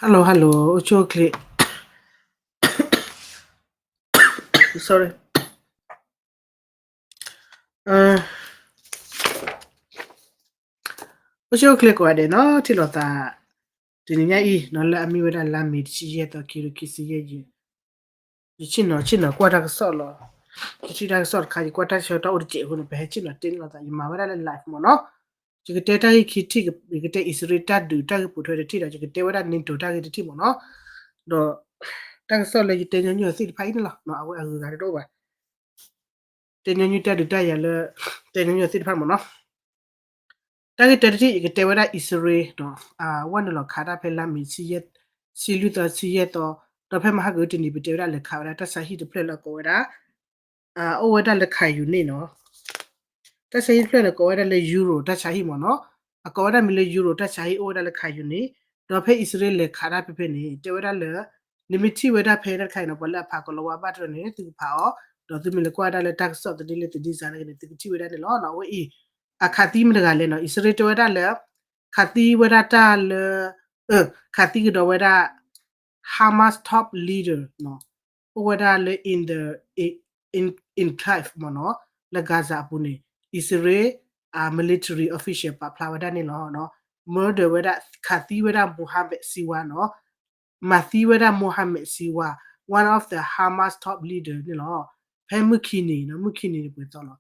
Hello hello အိၣ်ဆူၣ်အိၣ်ချ့ sorry အိၣ်ဆူၣ်အိၣ်ချ့ကိးဂၤဒဲးနီၤ ထံၣ်လိာ်သး တနံၤညါအံၤနီၤ လၢအမ့ၢ်ဝဲဒၣ်လါမ့ၤတဆံယဲၢ်သီ ခံကထိခံဆံယဲၢ် ယဆ့ၣ်နီၤဆ့ၣ်နီၤကွၢ်တၢ်ကစီၣ်လီၤ. ယထံၣ်တၢ်ကစီၣ်တခါ ယကွၢ်တၢ်ဆၢကတီၢ်အိၣ်တစဲးအဃိန့ၣ် ပဟဲဆ့ၣ်နီၤတဲန့ၢ်လိာ်သး ယမၤဝဲဒၣ်လၢ live မ့ၢ်နီၤ. ယကတဲတၢ်ဂ့ၢ်ခံထံၣ် ယကတဲအံၣ်စရ့လးတၢ်ဒုးတၢ်ဂ့ၢ်ပိာ်ထွဲတထံၣ်ဒီး ယကတဲဝဲဒၣ် NATO တၢ်ဂ့ၢ်တထံၣ်မ့ၢ်နီၤ. ဒီး တၢ်ကစီၣ်လၢယတဲညီနုၢ်အီၤသ့ၣ်တဖၣ်အံၤန့ၣ်လီၤ အဝဲအဂုၤအဂၤတအိၣ်ဘၣ် တဲညီနုၢ်တၢ်ဒုးတၢ်ယၤလၢ တဲညီနုၢ်အီၤသ့ၣ်တဖၣ်မ့ၢ်နီၤ. တၢ်ဂ့ၢ်တၢတထံၣ် ယကတဲဝဲဒၣ်အံၣ်စရ့လး ဝဲနုာ်လီၤခးတၢ်ဖဲလါမ့ၤ ဆံလွံၢ်သီ ဆံယဲၢ်သီ, ဒီးဖဲမဟါကတနံၤ ပတဲဝဲဒၣ်လဲၤခးဝဲဒၣ်တၢ်ဆါဟံၣ်တဖျၢၣ်လၢအကိးဝဲဒၣ် အိၣ်ဝဲဒၣ်လၢ Khan Younis နီၤ. တၢ်ဆါဟံၣ်တဖျၢၣ်န့ၣ် ကိးဝဲဒၣ်လၢ Euro တၢ်ဆါဟံၣ်မ့ၢ်နီၤ. အကိးဝဲဒၣ်မ့ၢ်လၢ Euro တၢ်ဆါဟံၣ် အိၣ်ဝဲဒၣ်လၢ Khan Younis, ဒီးဖဲအံၣ်စရ့လးလဲၤခးတၢ်ဖဲဖဲန့ၣ် တဲဝဲဒၣ်လၢ နမ့ၢ်ထံၣ်ဝဲဒၣ်ဖဲတၢ်တခါအံၤနီၤ ပှၤလၢအဖးကီၤလၤဝါဘၣ်တရၢန့ၣ် သုကဖးအီၤ, ဒီးသုမ့ၢ်လဲၤကွၢ်ဝဲဒၣ်လၢတၢ်ကစီၣ်သဒ့လၢသဒ့စါန့ၣ် သုကထံၣ်ဝဲဒၣ်န့ၣ်လီၤ. အဝဲအံၤ အခးသံမတၤတဂၤလဲၣ်နီၤ အံၣ်စရ့လးတဲဝဲဒၣ်လၢ ခးသံဝဲဒၣ်တၢ်လၢ ခးသံကဒီးဝဲဒၣ် Hamas top leader နီၤ, အိၣ်ဝဲဒၣ်လၢ in the in enclave မ့ၢ်နီၤ, လၢ Gaza အပူၤန့ၣ် အံၣ်စရ့လး military official ပာ်ဖျါဝဲဒၣ်န့ၣ်လီၤ. murder ဝဲဒၣ် ခးသံဝဲဒၣ် Mohammed Sinwar နီၤ, မၤသံဝဲဒၣ် Mohammed Sinwar, one of the Hamas top leader န့ၣ်လီၤ. ဖဲမုၢ်ခံနံၤနီၤ မုၢ်ခံနံၤန့ၣ်ပှဲၤသီလီၤ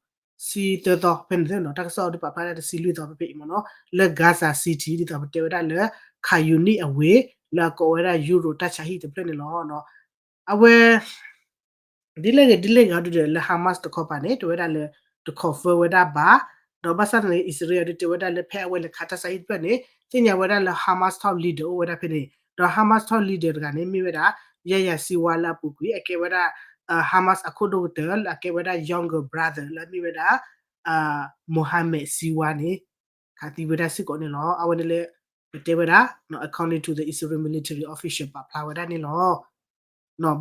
ဆံသၢသီ ဖဲန့ၣ်သ့ၣ်နီၤ တၢ်ကစီၣ်ဒုးပာ်ဖျါဒၣ်တဆံလွံၢ်သီဖဲဖဲအံၤမ့ၢ်နီၤ, လၢ Gaza City ဒ်သိးပတဲဝဲဒၣ်လၢ Khan Younis အဝ့ၢ် လၢအကိးဝဲဒၣ် Euro တၢ်ဆါဟံၣ်တဖျၢၣ်န့ၣ်လီၤ. အဝဲ ဒ်လဲၣ်ဂ့ၤဒ်လဲၣ်ဂ့ၤအီၤဒုးဒီး လၢ Hamas တခီပၤန့ၣ် တဲဝဲဒၣ်လၢ တ confirm ဝဲဒၣ်ဘၣ်, ဒီးဘၣ်ဆၣ်သနာ်က့ အံၣ်စရ့လးဒုးတဲဝဲဒၣ်လၢ ဖဲအဝဲလဲၤခးတၢ်ဆါဟံၣ်တဖျၢၣ်န့ၣ် သ့ၣ်ညါဝဲဒၣ်လၢ Hamas top leader အိၣ်ဝဲဒၣ်ဖဲန့ၣ်, ဒီး Hamas top leader တဂၤန့ၣ် မ့ၢ်ဝဲဒၣ် Yahya Sinwar လၢအပူၤကွံာ် အကဲဝဲဒၣ် Hamas အခိၣ်ဒိၣ်ကတၢၢ် လၢအကဲဝဲဒၣ် younger brother လၢအမ့ၢ်ဝဲဒၣ် Mohammed Sinwar န့ၣ် ခးသံဝဲဒၣ်စ့ၢ်ကီးန့ၣ်လီၤ. အဝဲန့ၣ်လၢ ပတဲဝဲဒၣ် according to the Israel military official ပာ်ဖျါဝဲဒၣ်န့ၣ်လီၤ.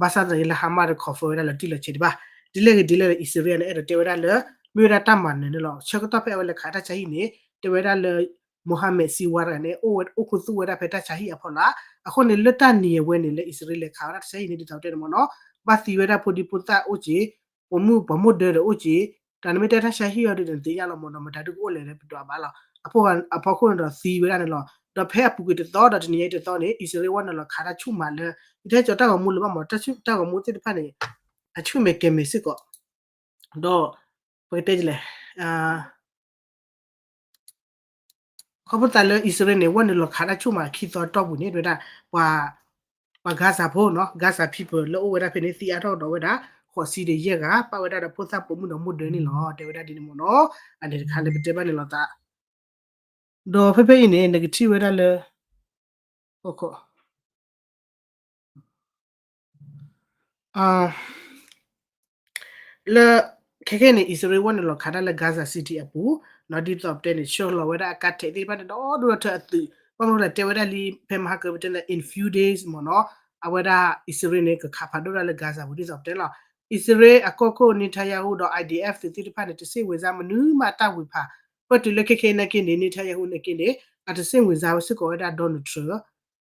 ဘၣ်ဆၣ်သနာ်က့လၢ Hamas တ confirm ဝဲဒၣ်လီၤတံၢ်လီၤဆဲးဒံးဘၣ်. ဒ်လဲၣ်ဂ့ၤဒ်လဲၣ်ဂ့ၤ အံၣ်စရ့လးန့ၣ် အဲၣ်ဒိးတဲဝဲဒၣ်လၢ မ့ၢ်ဝဲဒၣ်တၢ်မၤနၢၤန့ၣ်လီၤ. ဆၢကတီၢ်ဖဲအဝဲလဲၤခးတၢ်ဆါဟံၣ်န့ၣ် တဲဝဲဒၣ်လၢ Mohammed Sinwar တဂၤန့ၣ် အိၣ်ဝဲအိၣ်ခူသူၣ်ဝဲဒၣ်ဖဲတၢ်ဆါဟံၣ်အဖီလာ်, အဃိန့ၣ် လၢတၢ်နံၤအဝဲန့ၣ် လၢအံၣ်စရ့လးလဲၤခးဝဲဒၣ်တၢ်ဆါဟံၣ်န့ၣ် ဒ်သိးပတဲန့ၣ်မ့ၢ်နီၤ, ဘၣ်သံဝဲဒၣ်ဖိဒံဖိသၣ်အိၣ်က့ၤ, ပိာ်မုၣ်ပိာ်မိၢ်ဒၢဒီးအိၣ်က့ၤ, တၢ်နမ့ၢ်တဲတၢ်ဆါဟံၣ်အီၤဒ်န့ၣ် နသ့ၣ်ညါလီၤမ့ၢ်နီၤ, မတၤဒုကအိၣ်လဲၣ်လၢပဒွးဘၣ်လီၤ. အဖီခိၣ်န့ၣ်ဒီးသံဝဲဒၣ်န့ၣ်လီၤ. ဒီးဖဲအပူၤကွံာ်တသီဒီးတနံၤညါအံၤတသီန့ၣ် အံၣ်စရ့လးဝဲနုာ်လီၤခးတၢ်ဆူၣ်မးလၢ ယတဲကၠီတၢ်ဂီၤမူလၢၤဘၣ်မ့ၢ် တၢ်ဂီၤမူသ့ၣ်တဖၣ်န့ၣ် အဆူၣ်မဲာ်ကဲၤမဲာ်စ့ၢ်ကီး, ဒီး ပကတဲလဲၣ် ခီဖျိသးလၢအံၣ်စရ့လးန့ၣ် ဝဲနုာ်လီၤခးတၢ်ဆူၣ်မးခံသီတီၢ်ပူၤန့ၣ် တဲဝဲဒၣ် ပှၤ ပှၤ Gaza ဖိနီၤ Gaza people လၢအိၣ်ဝဲဒၣ်ဖဲန့ၣ် သံအါထီၣ်ကဒီးဝဲဒၣ် ဃိးဆံဒီးယဲၢ်ဂၤ ပာ်ဝဲဒၣ်ဒီးဖိသၣ်ပိာ်မုၣ်ဒီးမိၢ်ဒၢန့ၣ်လီၤ. တဲဝဲဒၣ်ဒ်န့ၣ်မ့ၢ်နီၤ. အန့ၣ်တခါလၢပတဲဘၣ်န့ၣ်လီၤသး ဒီးဖဲဖဲအံၤန့ၣ် နကထံၣ်ဝဲဒၣ်လၢ လၢ ခဲခဲန့ၣ် အံၣ်စရ့လးဝဲနုာ်လီၤခးတၢ်လၢ Gaza City အပူၤ, ဒ်သိးပတဲန့ၣ် ဆှၢလီၤဝဲဒၣ်အကါထဲးသ့ၣ်တဖၣ်န့ၣ် ဒီဒိၣ်ထၢအသုး, ဘၣ်မနုၤလဲၣ်တဲဝဲဒၣ်လံ ဖဲမဟါကပတဲလၢ in few days မ့ၢ်နီၤ, အဝဲဒၣ်အံၣ်စရ့လးန့ၣ် ကခးဖးဒိၣ်ဒၣ်လၢ Gaza ပူၤဒ်သိးပတဲလီၤ. အံၣ်စရ့လးအကီၢ်ခိၣ် Netanyahu ဒီး I D F သုးသ့ၣ်တဖၣ်န့ၣ် တဆ့ၣ်ဝံၤစါမနုၤမးတၢ်ဝံၤဖး, ပတုၤလၢခဲခဲနာ်က့န့ၣ် Netanyahu နာ်က့န့ၣ် အတဆ့ၣ်ဝံၤစါဝဲစ့ၢ်ကီးဝဲဒၣ် Donald Trump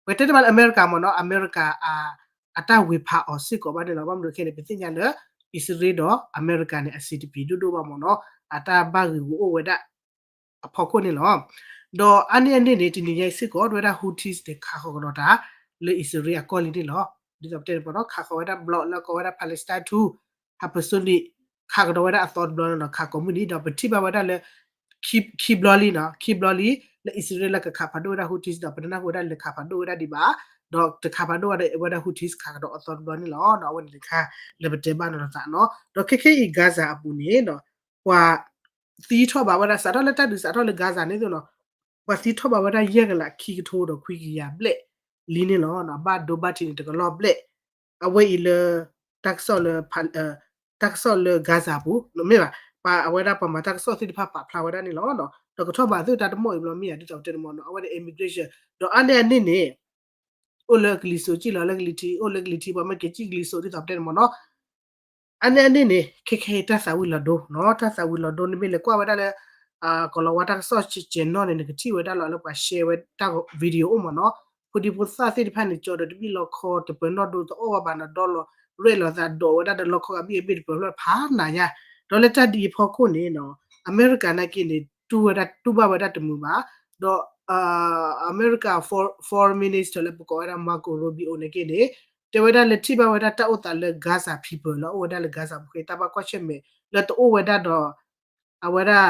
ပတဲတဘၣ်လၢအမဲရကၤမ့ၢ်နီၤ, အမဲရကၤအ အတၢ်ဝ့ၤဖးအီၤစ့ၢ်ကီးဘၣ်န့ၣ်လီၤ. ဘၣ်မနုၤခဲန့ၣ် ပသ့ၣ်ညါလၢ အံၣ်စရ့လးဒီးအမဲရကၤန့ၣ် အဆင်တပြေဒိၣ်ဒိၣ်ဘၣ်မ့ၢ်နီၤ, အတၢ်ဘၣ်ဂ့ၤဂ့ၤအိၣ်ဝဲဒၣ် အဖီခိၣ်န့ၣ်လီၤ. ဒီးအါန့ၢ်အန့ၣ်န့ၣ် တနံၤညါအံၤစ့ၢ်ကီး အဝဲဒၣ် Houthis န့ၣ် ခးဃီၤကဒီးတၢ် လၢအံၣ်စရ့လးအကီၢ်လံန့ၣ်လီၤ. ဒ်သိးပတဲန့ၣ်မ့ၢ်နီၤ ခးဃီၤဝဲဒၣ် block လၢအကိးဝဲဒၣ် Palestine two hypersonic ခးကဒီးဝဲဒၣ်အသီတဘျီန့ၣ်လီၤ. ခးကိးမုၢ်နံၤဒီး ပထံၣ်ဘၣ်ဝဲဒၣ်လၢ ခံဘျီလံနီၤ, ခံဘျီလံ လၢအံၣ်စရ့လးကခးဖးဒိၣ်ဝဲဒၣ် Houthis ဒီး ပတနၢ်ဟူဝဲဒၣ်လဲၤခးဖးဒိၣ်ဝဲဒၣ်ဒံးဘၣ်, ဒီးတခးဖးဒိၣ်ဝဲဒၣ် Houthis ခးကဒီးအသီတဘျီန့ၣ်လီၤ. ဒီးအဝဲန့ၣ်တခါ လၢပတဲဘၣ်နီၤသးနီၤ. ဒီးခဲခဲအံၤ Gaza အပူၤန့ၣ် ပှၤသံထီၣ်ဘၣ်ဝဲဒၣ် စးထီၣ်လၢတၢ်ဒုးစးထီၣ်လၢ Gaza န့ၣ်သိးနီၤ, ပှၤသံထီၣ်ဘၣ်ဝဲဒၣ် ယဲၢ်ကလးခံကထိဒီးခွံကယၤဘျဲၣ်လံန့ၣ်လီၤ. ဘၣ်ဒိဘၣ်ထံးန့ၣ် တကလီၢ်ဘျဲၣ်, အဝဲအံၤလၢ တၢ်ကစီၣ်လၢ တၢ်ကစီၣ်လၢ Gaza ပူၤ မ့ၢ်ဘၣ်, ပှၤအဝဲဒၣ်ပှၤမၤတၢ်ကစီၣ်သ့ၣ်တဖၣ်ပာ်ဖျါဝဲဒၣ်န့ၣ်လီၤ. ဒီးကထီၣ်ဘၣ်သုတၢ်တမီၢ်အံၤဘျီမ့ၢ်ဧါ ဒ်သိးပတဲန့ၣ်မ့ၢ်နီၤ, အဝဲန့ၣ် immigration ဒီးအါန့ၢ်အန့ၣ်န့ၣ် အိၣ်လၢကလံၤစိး စံၣ်လီၤလၢကလံၤထံး, အိၣ်လၢကလံၤထံး ပှၤမ့ၢ်က့ၤစံၣ်ကလံၤစိး ဒ်သိးပတဲန့ၣ်မ့ၢ်နီၤ. အါန့ၢ်အန့ၣ်န့ၣ် ခဲခဲအံၤတၢ်သးဝံၤလီၤဒိနီၤ, တၢ်သးဝံၤလီၤဒိ နမ့ၢ်လဲၤကွၢ်ဝဲဒၣ်လၢ ကီၤလၤဝါတၢ်ကစီၣ် channel န့ၣ် နကထံၣ်ဝဲဒၣ်လီၤလၢပှၤ share ဝဲတၢ် video အိၣ်မ့ၢ်နီၤ, ဖိဒံဖိသၣ်သ့ၣ်တဖၣ်န့ၣ် ကၠီဒီးတဘ့ၣ်လီခီ တပၢၤနီၣ်ဒိ တအီၣ်ဘၣ်ဘၣ်နီၤ, ဒီလီၤရဲၣ်လီၤသးဒီးဝဲဒၣ်ဒီးလီခီဂၤဘ့ၣ်ဂ့ၤဘ့ၣ်တပၢၤဖျၢၣ်ဖးနၤညါ, ဒီးလၢတၢ်ဒ်အံၤအဖီခိၣ်န့ၣ်နီၤ, အမဲရကၤနာ်က့န့ၣ် တူၢ်ဝဲဒၣ်တူၢ်ဘၣ်ဝဲဒၣ်တမုာ်ဘၣ်, ဒီး အမဲရကၤ foreign minister လၢပကိးဝဲဒၣ် Marco Rubio နာ်က့န့ၣ် တဲဝဲဒၣ်လၢထံၣ်ဘၣ်ဝဲဒၣ်တၢ်အိၣ်သးလၢ Gaza people လၢအအိၣ်ဝဲဒၣ်လၢ Gaza ပူၤဃ့ တၢ်ဘၣ်ကွၢ်ဆၢၣ်မဲာ်လၢတအိၣ်ဝဲဒၣ်ဒီး အဝဲဒၣ်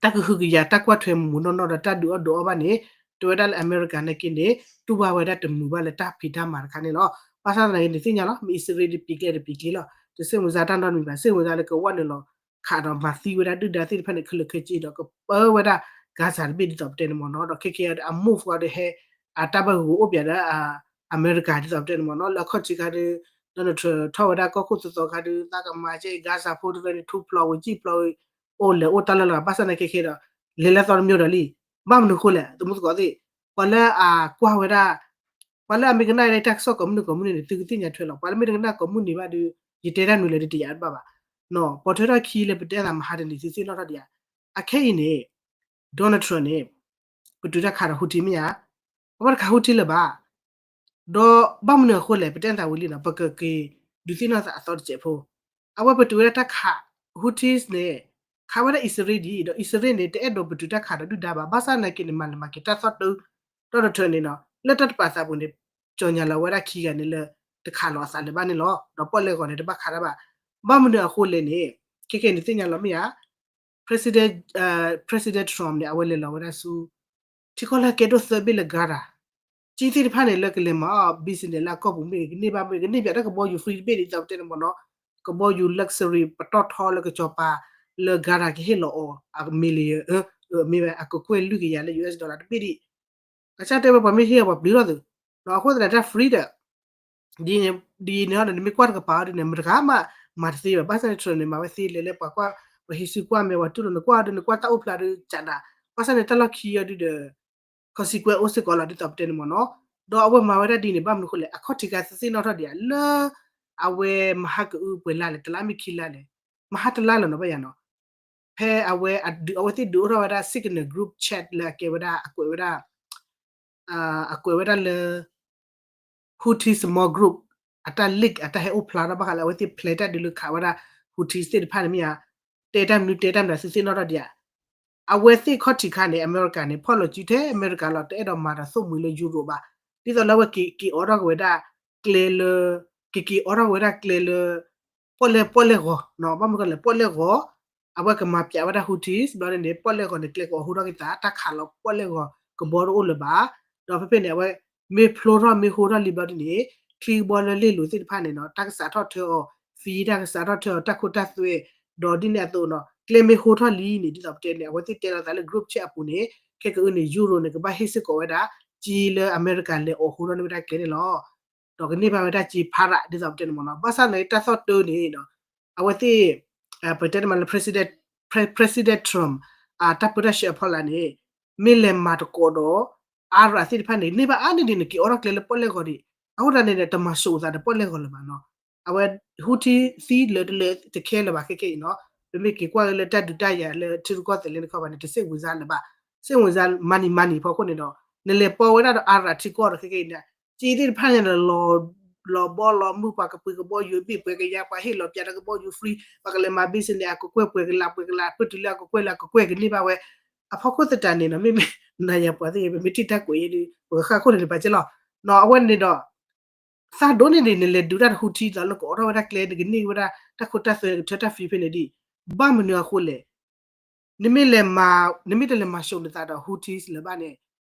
တၢ်ကဟုကယာ်တၢ်ကွၢ်ထွဲမုာ်မုာ်နီၢ်နီၢ် ဒီးတၢ်ဒုးအီၣ်ဒုးအီဘၣ်န့ၣ် တဲဝဲဒၣ်လၢအမဲရကၤနာ်က့န့ၣ် တူၢ်ဘၣ်ဝဲဒၣ်တမုာ်ဘၣ်လၢတၢ်ဖံးတၢ်မၤတခါန့ၣ်လီၤ. ဘၣ်ဆၣ်သနာ်က့န့ၣ်သ့ၣ်ညါလီၤ မ့ၢ်အံၣ်စရ့လးဒ်ပံၤကျဲဒ်ပံၤကျဲလီၤ တစိတ်ဝင်စားတၢ်နီတမံၤဘၣ် စိတ်ဝင်စားလၢကဝဲနုာ်လီၤခးဒီးမၤသံဝဲဒၣ်ဒုၣ်ဒါသ့ၣ်တဖၣ်န့ၣ် ခဲလၢာ်ခဲဆ့ဒီးကပၢဝဲဒၣ် Gaza တဘ့ၣ်ဒ်သိးပတဲန့ၣ်မ့ၢ်နီၤ ဒီးခဲကဲအ move ဃီဒီးဟဲ အတၢ်ဘၣ်ဂုာ်အိၣ်ပၠးဒီး အမဲရကၤဒ်သိးပတဲန့ၣ်မ့ၢ်နီၤ လၢအခီၣ်ထံးခါဒီး Donald Trump ထီၣ်ဝဲဒၣ်ကီၢ်ခိၣ်သီသီခါဒီး သးကမၤကဲ Gaza ဖိတဖၣ်န့ၣ် ထူဖျိးဝံၤကံၣ်ဖျိးဝံၤ အိၣ်လဲၤအိၣ်တၢ်လၢလၢ ဘၣ်ဆၣ်သနာ်က့ခဲဒီး လဲၤလၢသီတမံၤဒီးလံ ဘၣ်မနုၤအဃိလဲၣ် သမူသကိးသ့ၣ် ပှၤလၢအကွၢ်ဝဲဒၣ် ပှၤလၢအမ့ၢ်ကနၣ်ဝဲဒၣ်တၢ်ကစီၣ်ကိးမုၢ်နံၤကိးမုၢ်နံၤန့ၣ် သုကသ့ၣ်ညါထွဲလီၤ ပှၤလၢမ့ၢ်တကနၣ်ကိးမုၢ်နံၤဘၣ်ဒီး ယတဲတၢ်နုၤလဲၣ်ဒီးတယာ်တဘၣ်ဘၣ် ပိာ်ထွဲထီၣ်ခံလၢပတဲသးမဟါတနံၤ သုသ့ၣ်နီၣ်ထီၣ်ဒံးဧါ အခဲအံၤန့ၣ် Donald Trump န့ၣ် ပတုာ်တၢ်ခးဒီး Houthi မ့ၢ်ဧါ အဝဲတခး Houthi လၢၤဘၣ် ဒီးဘၣ်မနုၤအဃိလဲၣ် ပတဲသးဝံၤလံနီၤ ပကက့ၤဒုးသ့ၣ်နီၣ်သးအသီတစဲးဖိ အဝဲပတုာ်ဝဲဒၣ်တၢ်ခး Houthis န့ၣ် ခးဝဲဒၣ်အံၣ်စရ့လးဒ်အံၤ ဒီးအံၣ်စရ့လးန့ၣ် တအဲၣ်ဒိးပတုာ်တၢ်ခးဒီးဒုၣ်ဒါဘၣ် ဘၣ်ဆၣ်သနာ်က့န့ၣ် မၤလဲၤမၤက့ၤတၢ်သီၣ်တု Donald Trump န့ၣ်နီၤ လၢတၢ်တပာ်သးပူၤန့ၣ် ကၠီညါလီၤဝဲဒၣ်ခံဂၤန့ၣ်လၢ တခးလီၤအသးလၢၤဘၣ်န့ၣ်လီၤ ဒီးပီၣ်လဲၣ်ဂီၤန့ၣ် တဘၣ်ခးတၢ်ဘၣ် ဘၣ်မနုၤအဃိလဲၣ်န့ၣ် ခဲကဲန့ၣ်သ့ၣ်ညါလီၤမ့ၢ်ဧါ President Trump န့ၣ် အဝဲလဲၤလီၤဝဲဒၣ်ဆူ ထံကီၢ်လၢအကဲဒိၣ်သၢဘ့ၣ်လၢ Gaza ကၠံသ့ၣ်တဖၣ်န့ၣ် လၢကလဲၤမၤအီၣ် business လၢအကီၢ်ပူၤမ့ၢ်ဂ့ၤ ကန့ၢ်ဘၣ်မ့ၢ်ဂ့ၤ ကန့ၢ်ဘၣ်တၢ်ကဘီယူၤ free တဘ့ၣ်ဒ်သိးပတဲန့ၣ်မ့ၢ်နီၤ ကဘီယူၤ luxury ပတီၢ်ထီလၢကစီၤပၤ လၢ Gaza ကဟ့ၣ်လီၤအီၤ အ million မ့ၢ်ဝဲအကကွဲၢ်လွံၢ်ကယၤလၢ US dollar တဘ့ၣ်ဒံး အကစၢ်တဲဝဲပှၤမ့ၢ်ဟ့ၣ်အီၤပှၤပျံၤထီၣ်သုး အဃိသတးဒီးတၢ် free ဒီး ဒ်န့ၣ်ဟီဒီး နမ့ၢ်ကွၢ်တကပၤအီၤဒ်န့ၣ် မတဂၤမး မၤတသ့ဘၣ် ဘၣ်ဆၣ်န့ၣ် Trump န့ၣ် မၤဝဲသ့လဲၤလၢပှၤကွၢ် ပှၤဟံးစုကွၢ်မဲာ် ပှၤတူၢ်လိာ် နကွၢ်အီၤဒီး နကွၢ်တၢ်အိၣ်ဖျါဒီး ကးဒၣ် ဘၣ်ဆၣ်န့ၣ် တၢ်လီၢ်ခံအီၤဒ်ဒီး consequence အိၣ်စ့ၢ်ကီးလီၤ ဒ်သိးပတဲန့ၣ်မ့ၢ်နီၤ ဒီးအဝဲမၤဝဲဒၣ်ဒ်န့ၣ် ဘၣ်မနုၤအဃိလဲၣ် အခီၣ်ထံးခါသ့ၣ်နီၣ်ထီၣ်ဒံးဧါ လၢ အဝဲမဟါကအုပှဲၤလါလဲၣ် တလါမ့ၢ်ခံလါလဲၣ် မဟါတလါလီၤနီၤ ဘၣ်ယၤနီၤ ဖဲအဝဲအဒုး အဝဲသ့ၣ်ဒုးအိၣ်ထီၣ်ဝဲဒၣ် Signal group chat လၢအကဲဝဲဒၣ် အကွဲးဝဲဒၣ် အကွဲးဝဲဒၣ်လၢ Houthi small group အတၢ် link အတၢ်ဟဲအိၣ်ဖျါထီၣ်ဘၣ်ဃးလၢအဝဲသ့ၣ် plan တၢ်ဒုးလၢခးဝဲဒၣ် Houthi သ့ၣ်တဖၣ်န့ၣ်မ့ၢ်ဧါ တဲတၢ်မနုၤတဲတၢ်မနုၤသုသ့ၣ်နီၣ်ထီၣ်ဒံးဧါ အဝဲသ့ၣ်ခီၣ်ထံးခါန့ၣ် အမဲရကၤန့ၣ် ဖီၣ်လီၤစုထဲအမဲရကၤလီၤ တအဲၣ်ဒိးမၤဒီးသိၣ်မှံၤလၢ Europe ဘၣ် ဒ်သိးလၢအဝဲက့ၤက့ၤအိးထီၣ်က့ၤဝဲဒၣ် ကျဲလၢ က့ၤက့ၤအိးထီၣ်က့ၤဝဲဒၣ်ကျဲလၢ ပီၣ်လဲၣ်ပီၣ်လဲၣ်ဂီၤ ဘၣ်မနုၤလဲၣ် ပီၣ်လဲၣ်ဂီၤ အဝဲကမၤပျးဝဲဒၣ် Houthis ဘျီန့ၣ် ပီၣ်လဲၣ်ဂီၤန့ၣ် ကျဲကအိးဟူထီၣ်က့ၤသး တၢ်ခးလီၤပီၣ်လဲၣ်ဂီၤ ကဘီတအိၣ်လၢၤဘၣ် ဒီးဖဲဖဲန့ၣ် အဝဲ မ့ၢ်ဖျိထီၣ်မ့ၢ်ဟူထီၣ်လံဘျီဒ်န့ၣ် ချံကဘီလၢလ့ၣ်လိၤသ့ၣ်တဖၣ်န့ၣ်နီၤ တၢ်ကစးထီၣ်ထၢအီၤ ဖံတၢ်ကစးထီၣ်ထၢအီၤ တၢ်ခိတၢ်သွဲ ဒီးဒ်န့ၣ်အသိးနီၤ ကျဲမ့ၢ်ဟူထီၣ်လံန့ၣ် ဒ်သိးပတဲန့ၣ် အဝဲသ့ၣ်တဲလီၤသးလၢ group chat အပူၤန့ၣ် ခဲကအုန့ၣ် Europe န့ၣ် ကဘၣ်ဟ့ၣ်စ့ၢ်ကီးဝဲဒၣ် ကၠံလၢအမဲရကၤလဲၤအိးဟူထီၣ်န့ၢ်ဝဲဒၣ်ကျဲန့ၣ်လီၤ ဒီးကန့ၢ်ဘၣ်ဝဲဒၣ်ကၠံဖးရး ဒ်သိးပတဲန့ၣ်မ့ၢ်နီၤ ဘၣ်ဆၣ်န့ၣ် တၢ်သီၣ်တၢ်န့ၣ် အဝဲသ့ၣ် ပတဲန့ၣ်မးလၢ President Trump တၢ်ပၢတၢ်ဆှၢအဖီလာ်န့ၣ် မ့ၢ်လဲၤမၤသကိးဒီး အါရးသ့ၣ်တဖၣ်န့ၣ် န့ၢ်ဘၣ်အါန့ၢ်ဒံးန့ၣ် က့ၤအိးထီၣ်ကျဲလၢပီၣ်လဲၣ်ဂီၤဒံး အဃိသတးန့ၣ် တမၤစိာ်သးဒီးပီၣ်လဲၣ်ဂီၤလၢၤဘၣ်နီၤ အဝဲ Houthi သံလၢတလၢတခဲလၢၤဘၣ်ခဲခဲအံၤနီၤ ပမ့ၢ်က့ၤကွၢ်လၢတၢ်ဒုးတၢ်ယၤလၢထံရူၢ်ကီၢ်သဲးလၢနခီပၤန့ၣ် တစိတ်ဝင်စားလၢၤဘၣ် စိတ်ဝင်စား money money ဖီခိၣ်န့ၣ်ဒီး နလဲၤပီဝဲဒၣ်ဒီးအါရးထံကီၢ်ဒီးခဲခဲအံၤန့ၣ် ကၠံသ့ၣ်တဖၣ်န့ၣ်ဒီးလီၤ လီၤဘီလီၤမုၢ် ပှၤကပှ့ၤကဘီယူၤဘ့ၣ် ပှဲၤကယၤ ပှၤဟ့ၣ်လီၤပၠးဒီးကဘီယူၤ free ပှၤကလဲၤမၤ business အကကွဲၢ် ပှဲၤကလး ပှဲၤကလး ပတုၤလၢအကကွဲၢ်လၢအကကွဲၢ်ကန့ၢ်ဘၣ်ဝဲ အဖီခိၣ်သတးန့ၣ်နီၤ မ့မ့ၢ်နၤယၤပှၤသ့ၣ် ပမ့ၢ်ထံၣ်တၢ်ကွဲးအံၤဒီး ပကဃၣ်ခိၣ်န့ၣ် နပာ်ကဲလီၤ နီၤ အဝဲန့ၣ်ဒီး သးဒိၣ်န့ၢ်ဒံး နလဲၤဒုးတၢ်ဒီး Houthi လီၤ လၢကအိးထီၣ်ဝဲဒၣ်ကျဲ နကန့ၢ်ဝဲဒၣ် တၢ်ခိတၢ်သွဲ နကထၢတၢ် free ဖဲန့ၣ်ဒံး ဘၣ်မနုၤအဃိလဲၣ် နမ့ၢ်လဲၤမၤ နမ့ၢ်တလဲၤမၤၡိးနသးဒီး Houthis လၢၤဘၣ်န့ၣ်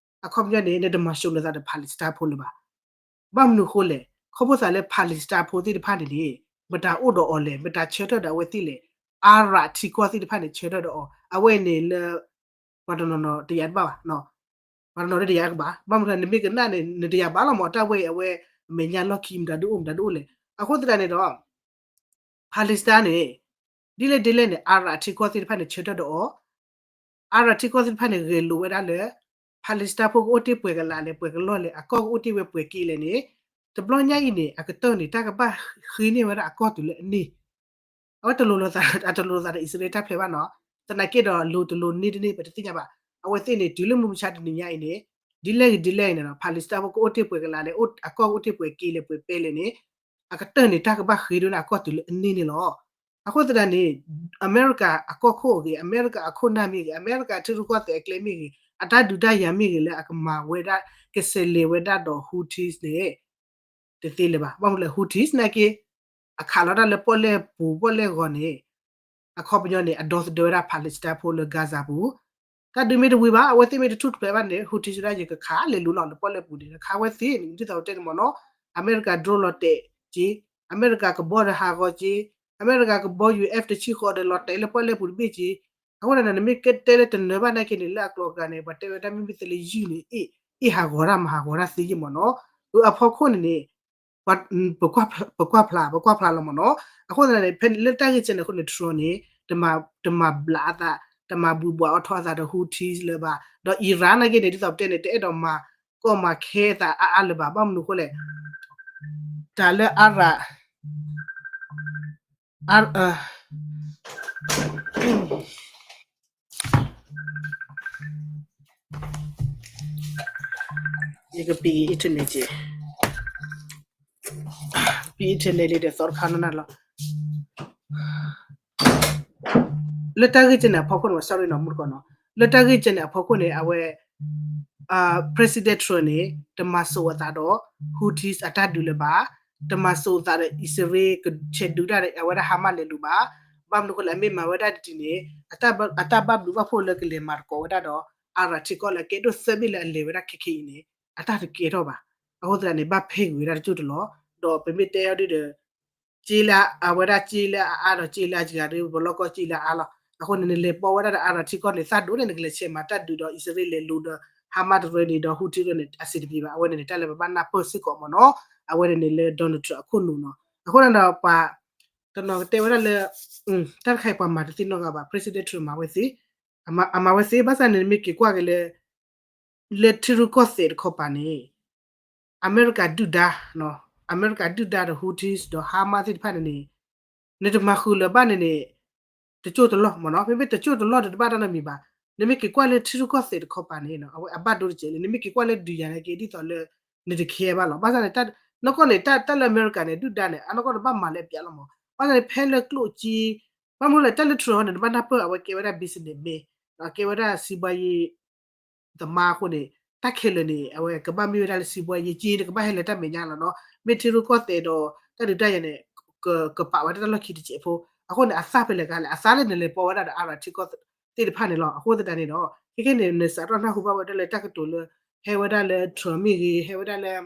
အခီပညီန့ၣ် နတမၤၡိးနသးဒီး Palestine ဖိလၢၤဘၣ်. ဘၣ်မနုၤအဃိလဲၣ် ခီဖျိသးလၢ Palestine ဖိသ့ၣ်တဖၣ်န့ၣ်န့ၣ် မတၤအိၣ်ဒီးအီၤလဲၣ် မတၤဆၢထၢၣ်ဒီးအဝဲသ့ၣ်လဲၣ် Arab ထံကီၢ်သ့ၣ်တဖၣ်န့ၣ် ဆၢထၢၣ်ဒီးအီၤ အဝဲန့ၣ်လၢ ပှၤတနီၤနီၤတယာ်တဘၣ်ဘၣ် ပှၤတနီၤတယာ်ကဘၣ် ဘၣ်မနုၤ နမ့ၢ်ကနၣ်န့ၣ် နတယာ်ဘၣ်လီၤမး တၢ်ဝဲအံၤအဝဲ အမဲာ်ညါလီၢ်ခံ မတၤဒုးအိၣ် မတၤဒုးအိၣ်လဲၣ်. အဃိသတးန့ၣ်ဒီး Palestine န့ၣ် ဒ်လဲၣ်ဒ်လဲၣ်န့ၣ် Arab ထံကီၢ်သ့ၣ်တဖၣ်န့ၣ် ဆၢထၢၣ်ဒီးအီၤ Arab ထံကီၢ်သ့ၣ်တဖၣ်န့ၣ် ဂဲၤလိာ်ဝဲဒၣ်လၢ Palestine ဖိကအိၣ်တ့ၢ်ပှဲၤကလးလဲၣ် ပှဲၤကလီၢ်လဲၣ် အကီၢ်ကအိၣ်တ့ၢ်ဝဲပှဲၤက့ၤလဲၣ်န့ၣ် တဘျီညါအံၤန့ၣ် အကတၢၢ်န့ၣ် တၢ်ကဘၣ်ဃ့န့ၢ်ဝဲဒၣ်အကီၢ်တုၤလၢအန့ၢ် အဝဲတလိၤလိာ်သး အတလိၤလိာ်သးဒီးအံၣ်စရ့လးတၢ်ဖျဲးဘၣ်နီၤ, သနာ်က့ဒီးလိၤတလိၤန့ၢ်တန့ၢ် ပတသ့ၣ်ညါဘၣ်. အဝဲသ့ၣ်န့ၣ် တုၤလၢမုၢ်မဆါတနံၤညါအံၤန့ၣ် ဒ်လဲၣ်ဂ့ၤဒ်လဲၣ်အံၤန့ၣ်နီၤ Palestine ဖိကအိၣ်တ့ၢ်ပှဲၤကလးလဲၣ် အကီၢ်ကအိၣ်တ့ၢ်ပှဲၤက့ၤလဲၣ်ပှဲၤပဲလဲၣ်န့ၣ် အကတၢၢ်န့ၣ် တၢ်ကဘၣ်ဃ့ဒိၣ်န့ၣ် အကီၢ်တုၤလၢအန့ၢ်န့ၣ်လီၤ. အဃိသတးန့ၣ် အမဲရကၤအကီၢ်ခိၣ်အဂ့ၤ အမဲရကၤအခိၣ်နၢ်မ့ၢ်ဂ့ၤ အမဲရကၤထံရူၢ်ကီၢ်သဲးအကျဲမ့ၢ်ဂ့ၤ အတၢ်ဒုးတၢ်ယၤမ့ၢ်ဂ့ၤလၢအကမၤဝဲဒၣ် ကဆဲးလဲၤဝဲဒၣ်ဒီး Houthis န့ၣ် တသ့လၢၤဘၣ်. ဘၣ်မနုၤလဲၣ် Houthis နာ်က့ အခးလီၤတၢ်လၢပီၣ်လဲၣ်ပူၤပီၣ်လဲၣ်ဂီၤန့ၣ် အခီပညီန့ၣ် အဒီသဒၢဝဲဒၣ် Palestine ဖိလၢ Gaza ပူၤ တၢ်ဒုးမ့ၢ်တဝံၤဘၣ် အဝဲသ့ၣ်မ့ၢ်တထူၣ်တဖျဲးဘၣ်န့ၣ် Houthis ဒၣ်ယကခးလဲၤလူၤလီၤလၢပီၣ်လဲၣ်ပူၤန့ၣ် ခးဝဲသ့န့ၣ် ဒ်သိးပတဲန့ၣ်မ့ၢ်နီၤ အမဲရကၤ drone လီၤတဲာ်က့ၤ အမဲရကၤကဘီဒီးဟးဂီၤက့ၤ အမဲရကၤကဘီယူၤ F တဆံဃိးဒီးလီၤတဲာ်လၢပီၣ်လဲၣ်ပူၤတဘ့ၣ်က့ၤ အဃိန့ၣ် နမ့ၢ်ကတဲလၢတနၢၤဘၣ်နာ်က့န့ၣ် လၢအကျိၤအကျဲန့ၣ် ပှၤတဲဝဲဒၣ်မ့မ့ၢ်သ့လၢယုၢ်န့ၣ် အ့ၣ်ဟးဂီၤတၢ်မၤဟးဂီၤတၢ်သ့ယ့ၢ်မ့ၢ်နီၤ အဖီခိၣ်န့ၣ်န့ၣ် ပကွၢ်ဖျါ ပကွၢ်ဖျါလီၤမ့ၢ်နီၤ. အဃိသတးန့ၣ် ဖဲလၢတၢ်ဂ့ၢ်ကဲန့ၣ်အဃိန့ၣ် Trump န့ၣ် တမၤဘျးအသး တမၤဘုးဘှီးအီၣ်ထီၣ်အသးဒီး Houthis လၢၤဘၣ် ဒီး Iran နာ်က့န့ၣ် ဒ်သိးပတဲန့ၣ် တအဲၣ်ဒိးမၤကီမၤခဲအသးအါအါလၢၤဘၣ် ဘၣ်မနုၤအဃိလဲၣ် တၢ်လၢ Arab အ ယကပံ internet က့ ပံ internet လံဒီးသီတခါနီၢ်နီၢ်လီၤ. လၢတၢ်ဂ့ၢ်ကဲန့ၣ်အဖီခိၣ်န့ၣ် sorry နီၤ မုၢ်တကီၢ်နီၤ လၢတၢ်ဂ့ၢ်ကဲန့ၣ်အဖီခိၣ်န့ၣ် အဝဲ President Trump န့ၣ် တမၤစိးအသးဒီး Houthis အတၢ်ဒုးလၢၤဘၣ်, တမၤစိးအသးဒီး အံၣ်စရ့လး ကဆဲးဒုးတၢ်ဒီး အဝဲဒၣ် Hamas လဲၤလိၤဘၣ်. ဘၣ်မနုၤအဃိလဲၣ် အမ့ၢ်မၤဝဲဒၣ်တထံၣ်န့ၣ် အတၢ်ဘၣ်ဘျုးဘၣ်ဖှိၣ်လၢကလဲၤမၤသကိးဝဲဒၣ်ဒီး Arab ထံကီၢ်လၢအကဲဒိၣ်သၢဘ့ၣ်လၢအလဲၤဝဲဒၣ်ခဲခဲအံၤန့ၣ် အတၢ်တကဲထီၣ်ဘၣ်. အဃိသတးန့ၣ် ဘၣ်ဖဲဂ့ၤဝဲဒၣ်တကၠိၢ်တလီၢ် ဒီးပမ့ၢ်တဲအီၤဒ်ဒီး က့လၢအဝဲဒၣ်က့လၢအအါဒီးက့လၢအစှၤဒီး ပလီၢ်ကီၢ်က့လၢအအါလီၤ. အဃိန့ၣ် နလဲၤပိာ်ဝဲဒၣ်ဒီး Arab ထံကီၢ်န့ၣ် သးဒိၣ်န့ၣ် နကလဲၤဆဲးမၤတၢ်ဒုးဒီး အံၣ်စရ့လးလဲၤလိၤဒီး Hamas တရၢန့ၣ်ဒီး Houthi တရၢန့ၣ် အဆင်တပြေဘၣ်. အဝဲန့ၣ်န့ၣ် တၢ်လၢပဘၣ်နၢ်ပၢၢ်စ့ၢ်ကီးမ့ၢ်နီၤ. အဝဲန့ၣ်န့ၣ်လၢ Donald Trump အခိၣ်နူာ်နီၤ. အဃိန့ၣ်ဒီးပှၤ တနီၤကတဲဝဲဒၣ်လၢ တၢ်တခါအံၤပှၤမၤတသ့နီတဂၤဘၣ် President Trump မၤဝဲသ့ အမၤဝဲသ့ ဘၣ်ဆၣ်န့ၣ် နမ့ၢ်က့ၤကွၢ်က့ၤလၢ လၢထံရူၢ်ကီၢ်သဲးတခီပၤန့ၣ် အမဲရကၤဒုၣ်ဒါ အမဲရကၤဒုၣ်ဒါဒီး Houthis ဒီး Hamas သ့ၣ်တဖၣ်န့ၣ်န့ၣ် နတမၤဃုာ်လၢၤဘၣ်န့ၣ်န့ၣ် တကၠိၢ်တလီၢ်မ့ၢ်နီၤ. မ့မ့ၢ်တကၠိၢ်တလီၢ်ဒီးတဘၣ်တၢ်နီတမံၤဘၣ်. နမ့ၢ်က့ၤကွၢ်လၢထံရူၢ်ကီၢ်သဲးတခီပၤန့ၣ် အဝဲအဘၣ်ဒိတကဲးလံ. နမ့ၢ်က့ၤကွၢ်လၢဒုးယၤန့ၣ်က့ ဒ်သိးလၢ နတခဲဘၣ်လီၤ. ဘၣ်ဆၣ်န့ၣ် နီၢ်ကီၢ်န့ၣ် တၢ်လၢအမဲရကၤန့ၣ် ဒုၣ်ဒါန့ၣ် အနီၢ်ကီၢ်န့ၣ် ဘၣ်မၤလၢအပျးလီၤမး. ဘၣ်ဆၣ်န့ၣ် ဖဲလၢကျိၣ်စ့ ဘၣ်မနုၤလဲၣ် တၢ်လၢ Trump န့ၣ် နဘၣ်နၢ်ပၢၢ် အဝဲကဲဝဲဒၣ် businessman ကဲဝဲဒၣ် စီးပွားရေးသမားအဃိန့ၣ် တၢ်ခဲလၢာ်န့ၣ် အဝဲကဘၣ်မ့ၢ်ဝဲဒၣ်လၢ စီးပွားရေး က့ နကဘၣ်ဟဲလၢတၢ်မဲာ်ညါလီၤနီၤ. မ့ၢ်ထံရူၢ်ကီၢ်သဲးဒီး တၢ်ဒုးတၢ်ယၤန့ၣ် ကပာ်ဝဲဒၣ်တၢ်လီၢ်ခံတစဲးဖိ. အဃိန့ၣ် အသၣ်ဖဲလဲၣ်ကလဲၣ် အသၣ်လၢနလဲၤပိာ်ဝဲဒၣ်ဒီး Arab ထံကီၢ်သ့ၣ်တဖၣ်န့ၣ်လီၤ. အဃိသတးန့ၣ်ဒီး ခဲခဲန့ၣ် နစးထီၣ်နၢ်ဟူဘၣ်ဝဲဒၣ်လၢတၢ်ကတိၤလၢ ဟဲဝဲဒၣ်လၢ Trump မ့ၢ်ဂ့ၤ ဟဲဝဲဒၣ်လၢ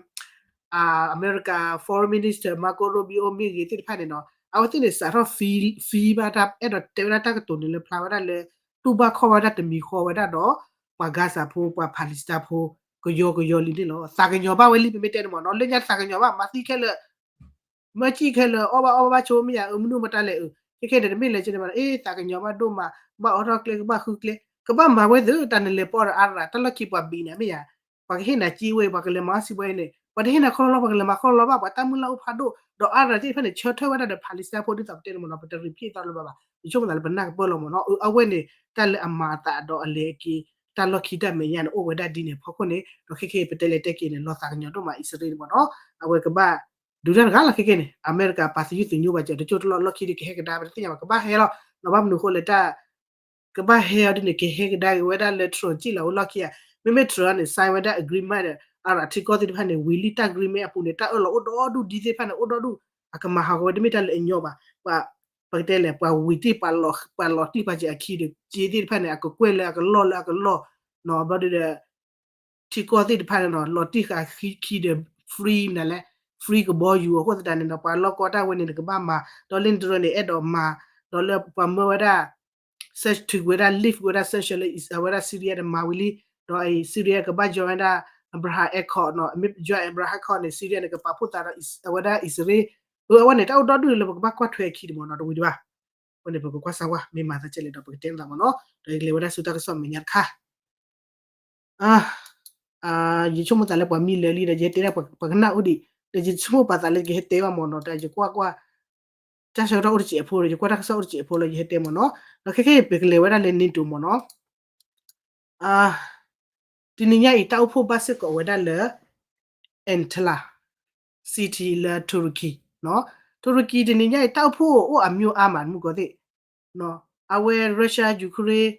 အမဲရကၤ Foreign Minister Marco Rubio မ့ၢ်ဂ့ၤသ့ၣ်တဖၣ်န့ၣ်နီၤ အဝဲသ့ၣ်န့ၣ် စးထီၣ် feel ဘၣ်တၢ် အဲၣ်ဒိးတဲဝဲဒၣ်တၢ်ကတိၤန့ၣ်လၢဖျါဝဲဒၣ်လၢ တူၢ်ဘၣ်ခီၣ်ဘၣ်ဝဲဒၣ်တမံၤဃီဝဲဒၣ်ဒီး ပှၤ Gaza ဖိ ပှၤ Palestine ဖိ ကယီကယီလံန့ၣ်လီၤ. သးကညီၤဘၣ်ဝဲလံ ပမ့ၢ်တဲန့ၣ်မ့ၢ်နီၤ လၢညါသးကညီၤဘၣ် မၤသံခဲလၢာ် မၢစံၣ်ခဲလၢာ် အီၣ်ဘၣ်အီဘၣ်ဆိ မ့ၢ်ယၤအမနုၤမတၤလဲၣ်အ ခဲခဲန့ၣ် တမ့ၢ်လဲၤကဲန့ၣ်ဘၣ် အ့ သးကညီၤဘၣ်ဒိၣ်မး ကဘၣ်အိးထီၣ်ကျဲ ကဘၣ်ဃုကျဲ ကဘၣ်မၤဝဲသ့ၣ် တၢ်နလဲၤပိာ်ဒီး Arab တၢ်လီၢ်ခံပှၤဘံးန့ၣ် မ့ၢ်ယၤ ပှၤကဟ့ၣ်နၤက့ဝဲ ပှၤကလဲၤမၤအီၣ်စံးဘှဲအံၤန့ၣ် ပှၤတဟ့ၣ်နၤခီလီၤလီၤ ပှၤကလဲၤမၤခီလီၤလီၤဘၣ် ပှၤတၢ်မုၢ်လၢ်အိၣ်ဖးဒိၣ် ဒီး Arab သ့ၣ်တဖၣ်န့ၣ် ဆၢထၢၣ်ဝဲဒၣ်ဒီး Palestine ဖိဒ်သိးပတဲန့ၣ်မ့ၢ်နီၤ ပတ repeat သီလၢၤဘၣ်ဘၣ် ယဆိကမိၣ်သးလၢပနၢ်ကပၢၢ်လီၤမ့ၢ်နီၤ အဝဲန့ၣ် တၢ်လၢအမၤအသးဒီးအလဲၤအက့ၤ တၢ်လီၢ်ခံတၢ်မဲာ်ညါန့ၣ် အိၣ်ဝဲဒၣ်ဒ်န့ၣ်အဖီခိၣ်န့ၣ် ဒီးခဲခဲအံၤ ပတဲလဲၤတဲက့ၤန့ၣ် လီၤသးကညီၤဒိၣ်မး အံၣ်စရ့လးန့ၣ်မ့ၢ်နီၤ အဝဲကဘၣ် ဒုးတၢ်တဂၤလီၤခဲကဲန့ၣ် အမဲရကၤပာ်သယုၢ်သညိဘၣ်ကဲ တကၠိတလီၢ်လီၢ်ခံဒီးကဟဲကဒါ ပတသ့ၣ်ညါဘၣ် ကဘၣ်ဟဲလီၤ နီၢ်ဘၣ်မနုၤအဃိလဲၣ်တၢ် ကဘၣ်ဟဲအီၤဒ်န့ၣ် ကဟဲကဒါက့ၤဝဲဒၣ်လၢ Trump စံၣ်လီၤအိၣ်လီၢ်ခံဧါ မ့မ့ၢ် Trump န့ၣ် sign ဝဲဒၣ် agreement ဒီး အထံကီၢ်သ့ၣ်တဖၣ်န့ၣ် ဝံၤလံတၢ် agreement အပူၤန့ၣ် တၢ်အၢၣ်လီၤအိၣ်ဒီဒူၣ်ဒ်သ့ၣ်တဖၣ်န့ၣ် အိၣ်ဒီဒူၣ် အကမၤဟးဂီၤဝဲတမ့ၢ်တၢ်လၢအညီဘၣ် ပ ပကတဲလဲၣ် ပှၤဝံၤတ့ၢ် ပှၤလီၤတံၢ်ပာ်စၢၤအခံဒီး က့သ့ၣ်တဖၣ်န့ၣ် အကကွဲၢ်လၢအကလီၢ်လၢအကလီၢ် နီၢ်ဘျီဒုဒီး ထံကီၢ်သ့ၣ်တဖၣ်န့ၣ်နီၤ လီၤတံၢ်ဃာ်ခံဒီး free မနုၤလဲၣ် free ကဘီယူၤအဃိသတးန့ၣ်နီၤ ပှၤလီၢ်ကီတၢ်ဝဲန့ၣ် နကဘၣ်မၤ ဒီးလၢနတရၢန့ၣ် အဲၣ်ဒိးမၤ ဒီးလၢပှၤမၢဝဲဒၣ် sanction ဝဲဒၣ် lift ဝဲဒၣ် sanction လၢအဝဲဒၣ် Syria န့ၣ်မၤဝံၤလံ ဒီး Syria ကဘၣ် join ဝဲဒၣ် Abraham Accord နီၤ မ့ၢ် join Abraham Accord န့ၣ် Syria န့ၣ် ကပာ်ဖှိၣ်သးဒီး အဝဲဒၣ်အံၣ်စရ့လး အဝဲန့ၣ် တၢ်အိၣ်ဒီဒူၣ်လၢပကဘၣ်ကွၢ်ထွဲအခံန့ၣ်မ့ၢ်နီၤ တဝံၤဒံးဘၣ် အဃိန့ၣ် ပကကွၢ်စၢ်ဝဲ မ့ၢ်မၤသးကဲလဲၣ်ဒီး ပကတဲနသးမ့ၢ်နီၤ ဒီးယကလဲၤဝဲဒၣ်ဆူတၢ်ကစီၣ်မဲာ်ညါတခါ ယဆိကမိၣ်သးလၢပှၤမံလၢာ်လံဒီး ယဟဲတဲဒၣ်ပှၤကနၣ်အိၣ်ဒံး ဒီးယဆိကမိၣ်ပာ်သးလၢယကဟဲတဲဘၣ်မ့ၢ်နီၤ တၢ်ယကွၢ်ကွၢ် တၢ်ဆၢကတီၢ်အိၣ်တစဲးဖိဒီး ယကွၢ်တၢ်ကစီၣ်အိၣ်တစဲးဖိလၢယဟဲတဲမ့ၢ်နီၤ ဒီးခဲခဲအံၤ ပကလဲၤဝဲဒၣ်လၢ NATO မ့ၢ်နီၤ တနံၤညါအံၤ တၢ်အိၣ်ဖှိၣ်ဘၣ်စ့ၢ်ကီးဝဲဒၣ်လၢ Antalya city လၢ Turkey နီၤ Turkey တနံၤညါအံၤ တၢ်အိၣ်ဖှိၣ်အိၣ်အမျိုးအါမး မုၢ်ကီၢ်သ့ၣ် အဝဲ Russia Ukraine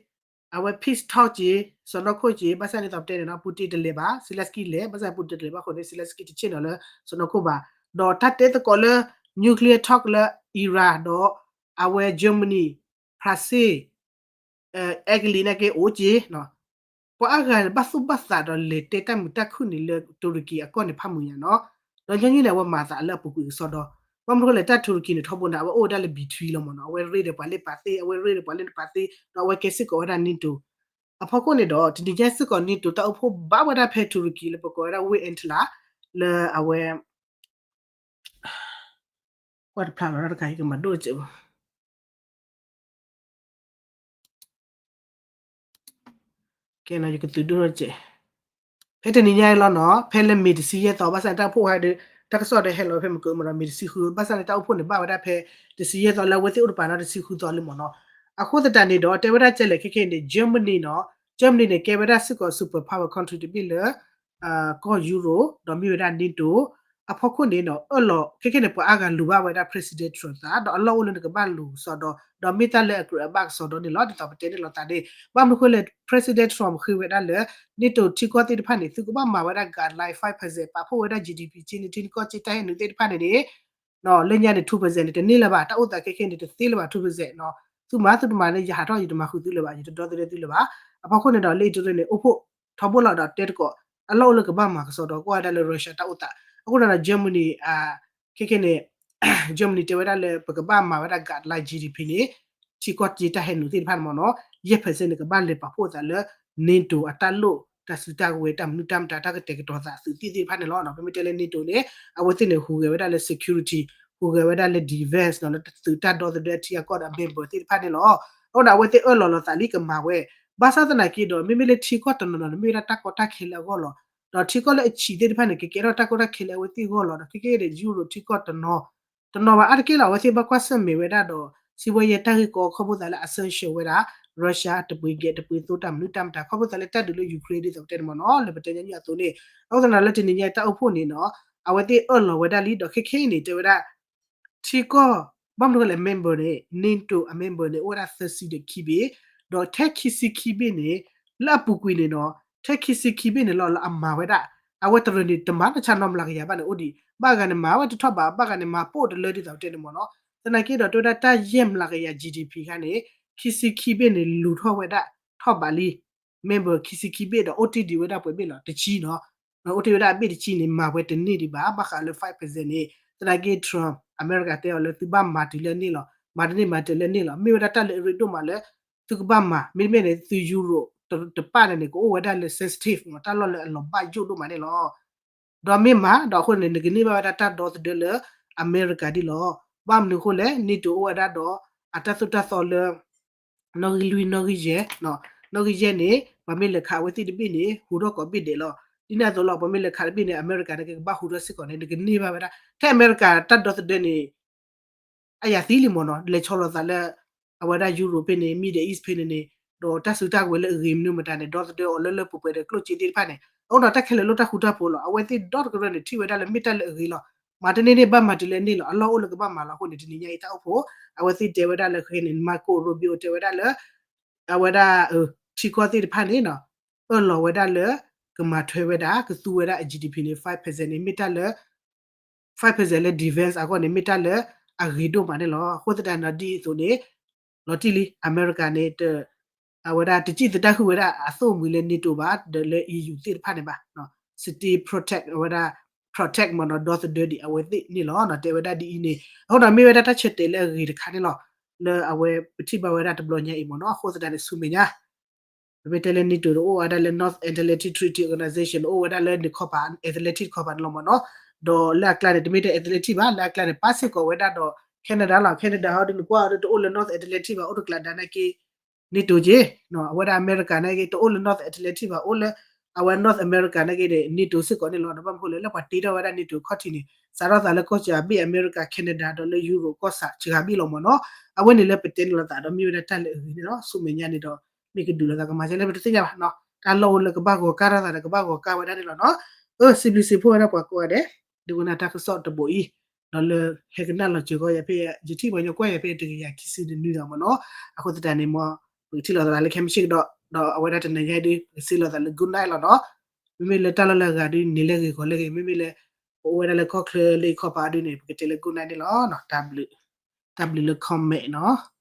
အဝဲ peace talk က့ၤ စီၢ်နီၤခိၣ်က့ၤ ဘၣ်ဆၣ်န့ၣ်သိးပတဲန့ၣ်နီၤ Putin တလဲၤဘၣ် Zelensky လဲၤ ဘၣ်ဆၣ် Putin တလဲၤဘၣ်အဃိန့ၣ် Zelensky တဆ့ၣ်နီၤလၢ စီၢ်နီၤခိၣ်ဘၣ် ဒီးတၢ်တဲသကိးလၢ nuclear talk လၢ Iran ဒီး အဝဲ Germany ဖရၣ်စ့ၣ် အဲကလံးန့ၣ်က့အိၣ်က့ၤ ပှၤအါဂၤဘၣ်သူၣ်ဘၣ်သးဒီးလဲၤတဲတၢ်မုာ်တၢ်ခုၣ်န့ၣ်လၢ တူရကံအကီၢ်န့ၣ်ဖးမုာ်ညါနီၤ, ဒီးညီနုၢ်န့ၣ် အဝဲမၤသးလၢအပူၤကွံာ်ကစီဒီ, ဘၣ်မနုၤဃိလဲၣ် တၢ်တူရကံန့ၣ် ထီဘိန့ၣ် အဝဲအိၣ်ဝဲဒၣ်လၢ between လီၤမ့ၢ်နီၤ, အဝဲရ့ဒီးပှၤလၢပာ်သ့, အဝဲရ့ဒီးပှၤလၢတပာ်သ့, ဒီးအဝဲကဲစ့ၢ်ကီးဝဲဒၣ် NATO အဖီခိၣ်န့ၣ်ဒီး တနံၤညါစ့ၢ်ကီး NATO တၢ်အိၣ်ဖှိၣ်ဘၣ်ဝဲဒၣ်ဖဲတူရကံလၢပကိးဝဲဒၣ် ဝ့ၢ် Antalya လၢအဝဲ ကွၢ်တဖျါလီၤတခါ ယကမၤဒိၣ်စဲး ကဲနီၤ ယကသုးဒိၣ်ထီၣ်စဲး, ဖဲတနံၤညါအံၤလီၤနီၤ, ဖဲလၢမ့ၤတဆံယဲၢ်သီ ဘၣ်ဆၣ်န့ၣ် တၢ်အိၣ်ဖှိၣ်ဟဲဒီး တၢ်ကစီၣ်ဒီးဟဲလီၤဖဲမုၢ်ကမ့ၢ်ဒီး မ့ၤတဆံဃု ဘၣ်ဆၣ်န့ၣ် တၢ်အိၣ်ဖှိၣ်န့ၣ် ဘၣ်ဝဲဒၣ်ဖဲ တဆံယဲၢ်သီလၢအဝဲသ့ၣ်အိၣ်တပၤနီၤ တဆံဃုသီလံမ့ၢ်နီၤ. အဃိသတးန့ၣ်ဒီး တဲဝဲဒၣ်ကဲလဲၣ်ခဲခဲအံၤန့ၣ် Germany နီၤ, Germany န့ၣ် ကဲဝဲဒၣ်စ့ၢ်ကီး super power country တဘ့ၣ်လၢ ကီၢ်ယူရိၤ ဒီးမ့ၢ်ဝဲဒၣ် NATO အဖီခိၣ်န့ၣ်နီၤ အၢၣ်လီၤ ခဲခဲန့ၣ် ပှၤအါဂၤလူၤဘၣ်ဝဲဒၣ် President Trump သး ဒီးအလီၢ်အိၣ်လၢနကဘၣ်လူၤကစီဒီ, ဒီးမ့ၢ်တၢ်လၢအကြၢးအဘၣ်ကစီဒီန့ၣ်လီၤ. ဒ်သိးပတဲန့ၣ်လီၤသးန့ၣ် ဘၣ်မနုၤဃိလဲၣ် President Trump ဃ့ဝဲဒၣ်လၢ NATO ထံကီၢ်သ့ၣ်တဖၣ်န့ၣ် သုကဘၣ်မၤဝဲဒၣ် guideline five percent ပာ်ဖှိၣ်ဝဲဒၣ် GDP က့န့ၣ် ထံကီၢ်က့တၢ်ဟဲနုာ်သ့ၣ်တဖၣ်န့ၣ်န့ၣ် လၢညါန့ၣ် two percent န့ၣ် တန့ၢ်လၢၤဘၣ်, တၢ်အိၣ်သးခဲခဲန့ၣ် တသ့လၢၤဘၣ် two percent နီၤ, သုမၤသုတမၤန့ၣ် ယဟးထီၣ်ယတမၤဃုာ်သုလၢၤဘၣ်, ယတဒီသဒၢသုလၢၤဘၣ်. အဖီခိၣ်န့ၣ်ဒီး လၢအံၤတရၢန့ၣ် အိၣ်ဖှိၣ်ထီဘိလီၤဒီးတဲသကိး အလီၢ်အိၣ်လၢကဘၣ်မၤကစီဒီ ကွၢ်ဝဲဒၣ်လၢ Russia တၢ်အိၣ်သး, အဃိဒီး Germanyခဲခဲန့ၣ် Germany တဲဝဲဒၣ်လၢ ပကဘၣ်မၤဝဲဒၣ် guideline GDP န့ၣ် ထံကီၢ်က့တၢ်ဟဲနုာ်သ့ၣ်တဖၣ်န့ၣ်မ့ၢ်နီၤ ယဲၢ် percent န့ၣ် ကဘၣ်လဲၤပာ်ဖှိၣ်သးလၢ NATO အတၢ်လိၣ် တၢ်စုတၢ်ကဝဲၤ တၢ်မနုၤတၢ်မတၤ တၢ်ကတဲာ်ကတီၤသးသုးသ့ၣ်တဖၣ်န့ၣ်လီၤ. ပမ့ၢ်တဲလၢ NATO န့ၣ် အဝဲသ့ၣ်န့ၣ် ဟူးဂဲၤဝဲဒၣ်လၢ security, ဟူးဂဲၤဝဲဒၣ်လၢ defense နီၤ, လၢသုးတၢ်ဒီသဒၢအထံအကီၢ်ဒီး member သ့ၣ်တဖၣ်န့ၣ်လီၤ. အဃိဒီး အဝဲသ့ၣ်အၢၣ်လီၤလီၤသးလံကမၤဝဲ, ဘၣ်ဆၣ်သနာ်က့ဒီး မ့မ့ၢ်လၢထံကီၢ်တနီၤနီၤန့ၣ် မ့ၢ်ဝဲဒၣ်တၢ်ကီတၢ်ခဲလၢအဂီၢ်လီၤ. ဒီးထံကီၢ်လၢအဆံးသ့ၣ်တဖၣ်န့ၣ် ကကဲထီၣ်တၢ်ကီတၢ်ခဲလၢအဝဲသ့ၣ်အဂီၢ်လီၤ. ဒီးခဲကဲဒီး Europe ထံကီၢ်တနီၤ တနီၤဘၣ်အါတက့ၢ်လီၤ အဝဲသ့ၣ်ဘၣ်ကွၢ်ဆၢၣ်မဲာ်ဝဲဒၣ်ဒီး စံးဝဲယဲတၢ်ဂ့ၢ်ကီ ခီဖျိသးလၢအ sanction ဝဲဒၣ် Russia တပှ့ၤဂဲၤတပှ့ၤသိတၢ်မနုၤတၢ်မတၤ ခီဖျိသးလၢတၢ်ဒုးလၢ Ukraine ဒ်သိးပတဲန့ၣ်မ့ၢ်နီၤ လၢပတဲညီနုၢ်အသိးန့ၣ် အဃိသတးဒီးလၢတနံၤညါတၢ်အိၣ်ဖှိၣ်န့ၣ်နီၤ အဝဲသ့ၣ်အၢၣ်လီၤဝဲဒၣ်လံ ဒီးခဲခဲအံၤန့ၣ် တဲဝဲဒၣ် ထံကီၢ် ဘၣ်မနုၤလဲၣ် member န့ၣ် NATO အ member န့ၣ် အိၣ်ဝဲဒၣ်သၢဆံဒီးခံဘ့ၣ်, ဒီးထဲခံဆံခံဘ့ၣ်န့ၣ် လၢအပူၤကွံာ်န့ၣ်နီၤ ထဲခံဆံခံဘ့ၣ်န့ၣ်လီၤ လၢအမၤဝဲဒၣ် အဝဲတရၢန့ၣ် တမၤနီၢ်ဆါနီတမျးကယၤဘၣ်န့ၣ်အိၣ်ဒံး ဘၣ်ဂၤန့ၣ်မၤဝဲတထီၣ်ဘး ဘၣ်ဂၤန့ၣ်မၤပိၢ်တလၢဒ်သိးပတဲန့ၣ်မ့ၢ်နီၤ. သနာ်က့ဒီး တဲဝဲဒၣ်တၢ်ယဲၢ်မျးကယၤ GDP ခါန့ၣ် ခံဆံခံဘ့ၣ်န့ၣ် လူၤထီၣ်ဝဲဒၣ်ထီၣ်ဘးလံ member ခံဆံခံဘ့ၣ်ဒီး အိၣ်တ့ၢ်ဒံးဝဲဒၣ်ပှဲၤဘ့ၣ်လီၤ တဆံနီၤ. အိၣ်တ့ၢ်ဝဲဒၣ်အဘ့ၣ်တဆံန့ၣ် မၤဝဲတန့ၢ်ဒံးဘၣ် ဘၣ်ဃးလၢ five percent န့ၣ် သနာ်က့ Trump အမဲရကၤတဲအီၤလၢသုဘၣ်မၤတုၤလၢန့ၣ်လီၤ မၤတန့ၢ်မၤတုၤလၢန့ၣ်လီၤ မ့ၢ်ဝဲဒၣ်တၢ်လၢအရ့ဒိၣ်မးလၢ သုကဘၣ်မၤ မ့တမ့ၢ်န့ၣ် သု Europe တပၣ်န့ၣ်န့ၣ် ကအိၣ်ဝဲဒၣ်လၢ sensitive မ့ၢ်တၢ်လီၢ်လၢအလီၤဘၣ်ယိၣ်ဒိၣ်မးန့ၣ်လီၤ. ဒီးမ့ၢ်မၤ ဒီးအဃိန့ၣ် နကန့ၢ်ဘၣ်ဝဲဒၣ်တၢ်ဒီသဒၢလၢအမဲရကၤဒ်လီၤ. ဘၣ်မနုၤအဃိလဲၣ် NATO အိၣ်ဝဲဒၣ်ဒီး အတၢ်သိၣ်တၢ်သီလၢ နီၣ်ဂံၢ်လွံၢ်နီၣ်ဂံၢ်ယဲၢ် နီၣ်ဂံၢ်ယဲၢ်န့ၣ် ပှၤမ့ၢ်လဲၤခးအဝဲသ့ၣ်တဘ့ၣ်န့ၣ် ဟူးထီၣ်ကိးဘ့ၣ်ဒဲးလီၤ. ဒ်န့ၣ်အသိးလီၤ ပှၤမ့ၢ်လဲၤခးတဘ့ၣ်န့ၣ် အမဲရကၤန့ၣ် ကဘၣ်ဟူးထီၣ်စ့ၢ်ကီးန့ၣ် နကန့ၢ်ဘၣ်ဝဲဒၣ် ထဲအမဲရကၤတၢ်ဒီသဒၢန့ၣ် အယၤသံလံမ့ၢ်နီၤ လဲၤဆီလီၤသးလၢ အဝဲဒၣ် Europe ဖဲန့ၣ် Middle East ဖဲန့ၣ်န့ၣ် ဒီးတၢ်စုတၢ်ကဝဲၤလၢအဂ့ၤမနုၤမတၤန့ၣ် ဒီသဒၢအီၤလၢလၢပှဲၤပှဲၤဒီးကျိၣ်စ့သ့ၣ်တဖၣ်န့ၣ် အဃိဒီးတၢ်ခဲလၢာ်လၢတၢ်ဃူတၢ်ဖိးလီၤ. အဝဲသ့ၣ်ဒီတကရၢန့ၣ် ထံၣ်ဝဲဒၣ်လၢမ့ၢ်တၢ်လၢအဂ့ၤလီၤ. မၤတန့ၢ်န့ၣ်ဘၣ်မၤတုၤလၢန့ၢ်လီၤ အလီၢ်အိၣ်လၢကဘၣ်မၤလီၤ. အဃိန့ၣ် တနံၤညါအံၤတၢ်အိၣ်ဖှိၣ် အဝဲသ့ၣ်တဲဝဲဒၣ်လၢဃဲန့ၣ် Marco Rubio တဲဝဲဒၣ်လၢ အဝဲဒၣ် ထံကီၢ်သ့ၣ်တဖၣ်န့ၣ် အၢၣ်လီၤဝဲဒၣ်လၢ ကမၤထွဲဝဲဒၣ် ကသူဝဲဒၣ်အ G D P န့ၣ် five percent န့ၣ် မ့ၢ်တၢ်လၢ five percent လၢ defense အဂီၢ်န့ၣ် မ့ၢ်တၢ်လၢအဂ့ၤဒိၣ်မးန့ၣ်လီၤ. အဃိသတးန့ၣ်ဒီး ဒ်အံၤအသိးန့ၣ် လီၤတံၢ်လံ အမဲရကၤန့ၣ် အဝဲဒၣ်တစံၣ်သတၢ်ဟုၣ်ဝဲဒၣ်အသိၣ်မှံၤလၢ NATO ဘၣ် ဒီးလၢ E U သ့ၣ်တဖၣ်န့ၣ်ဘၣ် still protect အဝဲဒၣ် protect မ့ၢ်နီၤ ဒီသဒၢဒံးအဝဲသ့ၣ်န့ၣ်လီၤ. တဲဝဲဒၣ်ဒ်အံၤန့ၣ် အဃိဒီးမ့ၢ်ဝဲဒၣ်တၢ်ဆၢတဲာ်လၢအဂ့ၤတခါန့ၣ်လီၤ. လၢအဝဲပထံၣ်ဘၣ်ဝဲဒၣ်တဘျီညါအံၤမ့ၢ်နီၤ. အဃိသတးန့ၣ် ဆူမဲာ်ညါ ပမ့ၢ်တဲလၢ NATO တအိၣ်ဝဲဒၣ်လၢ North Atlantic Treaty Organization အိၣ်ဝဲဒၣ်လၢန့ၣ်ခီပၤ Atlantic ခီပၤန့ၣ်လီၤမ့ၢ်နီၤ. ဒီးလၢအကျါန့ၣ် တမ့ၢ်ထဲ Atlantic ဘၣ် လၢအကျါန့ၣ် ပၣ်စ့ၢ်ကီးဝဲဒၣ်ဒီး Canada လီၤ. Canada ဟီဒုးနကွၢ်အီၤဒုးတအိၣ်လၢ North Atlantic ဘၣ် အိၣ်တကျးဒါနာ်က့ NATO က့ အဝဲဒၣ်အမဲရကၤနာ်က့ တအိၣ်လၢ North Atlantic ဘၣ် အိၣ်လၢ အဝဲ North America နာ်က့န့ၣ် NATO စ့ၢ်ကီးန့ၣ်လီၤ. ဒီးဘၣ်မနုၤလဲၣ် လၢပှၤတ့ထီၣ်ဝဲဒၣ် NATO ခီၣ်ထံးန့ၣ် စးထီၣ်သးလၢကီၢ်စှၤဘ့ၣ် အမဲရကၤ Canada ဒီးလၢ Europe ကီၢ်ဆၣ်စှၤဘ့ၣ်လီၤမ့ၢ်နီၤ. အဝဲန့ၣ်လၢပတဲန့ၣ်လိာ်သးဒီးမ့ၢ်ဝဲဒၣ်တၢ်လၢအဂ့ၤန့ၣ်လီၤ. ဆူမဲာ်ညါန့ၣ်ဒီး မ့ၢ်ကဒုးလိာ်သးကမၤစၢၤလၢပတသ့ၣ်ညါဘၣ်နီၤ. တၢ်လီၢ်အိၣ်လၢကဘၣ်ဂီၤကါထီၣ်သးဒီးကဘၣ်ဂီၤကါဝဲဒၣ်န့ၣ်လီၤနီၤ. အၢ စံးဘျုးစံးဖှိၣ်ဝဲဒၣ်ပှၤကိးဂၤဒဲး ဒ်ဝဲဒၣ်တၢ်ကစီၣ်တဘိးအံၤ ဒီးလၢဟဲကနၣ်လီၤစၢၤကီးယၤဖဲ ယထံၣ်ပှၤညီကွၢ်ယၤဖဲ တကယၤခံဆံနွံဒီးမ့ၢ်နီၤ. အဃိသတးန့ၣ်မ့ၢ် ပကထံၣ်လိာ်သးလၢခဲမုၢ်ဆ့ၣ်ကဒီး ဒီးအဝဲဒၣ်တနၤညါအံၤဒုး ပကစံးလိာ်သးလၢ good night လီၤနီၤ. မ့မ့ၢ်လၢတၢ်လီၢ်လၢအဂၤဒုး န့ၣ်လၢဂ့ၤဂီၤလၢဂ့ၤ မ့မ့ၢ်လၢ ပအိၣ်ဝဲဒၣ်လၢကီၢ်ချၢလၢယခီပၤဒုးန့ၣ် ပကတဲလၢ good night န့ၣ်လီၤ. တၢ်ဘျုးလၢ comment နီၤ.